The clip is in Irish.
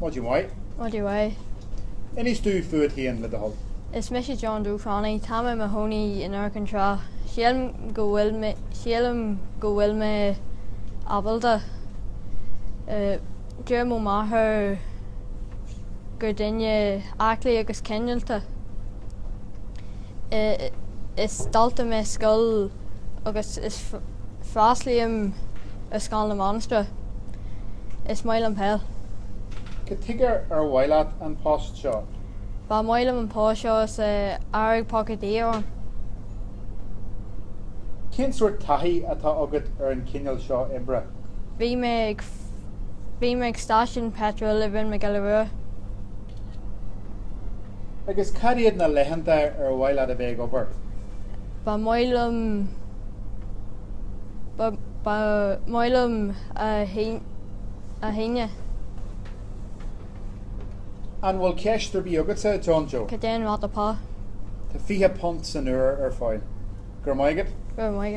Maidin mhaith. Maidin mhaith. Inis dúinn fút féin, le do thoil. Is mise John Joe Cranny. Tá mé i mo chónaí in Iúr Cinn Trá. Sílim go bhfuil mé sílim go bhfuil mé ábalta. Deir mo mháthair gur duine aclaí agus cineálta. Is dalta mé scoil agus is freastalaím ar Scoil na Mainistreach. Is maith liom peil. Cad chuige ar mhaith leat an post seo? Ba mhaith liom an post seo is airgead póca de dhíth orm. Cén sórt taithí atá agat ar an chineál seo oibre? Bhí mé ag bhí mé ag stáisiún peitril i Rinn Mhic Giolla Rua. Agus cad iad na laethanta ar mhaith leat a bheith ag obair? Ba mhaith liom Ba ba mhaith liom a hAoine. An bhfuil ceist ar bith agatsa, John Joe? Cad é an ráta pá? Tá £20 san uair ar fáil. Go raibh maith agat. Go raibh maith agat.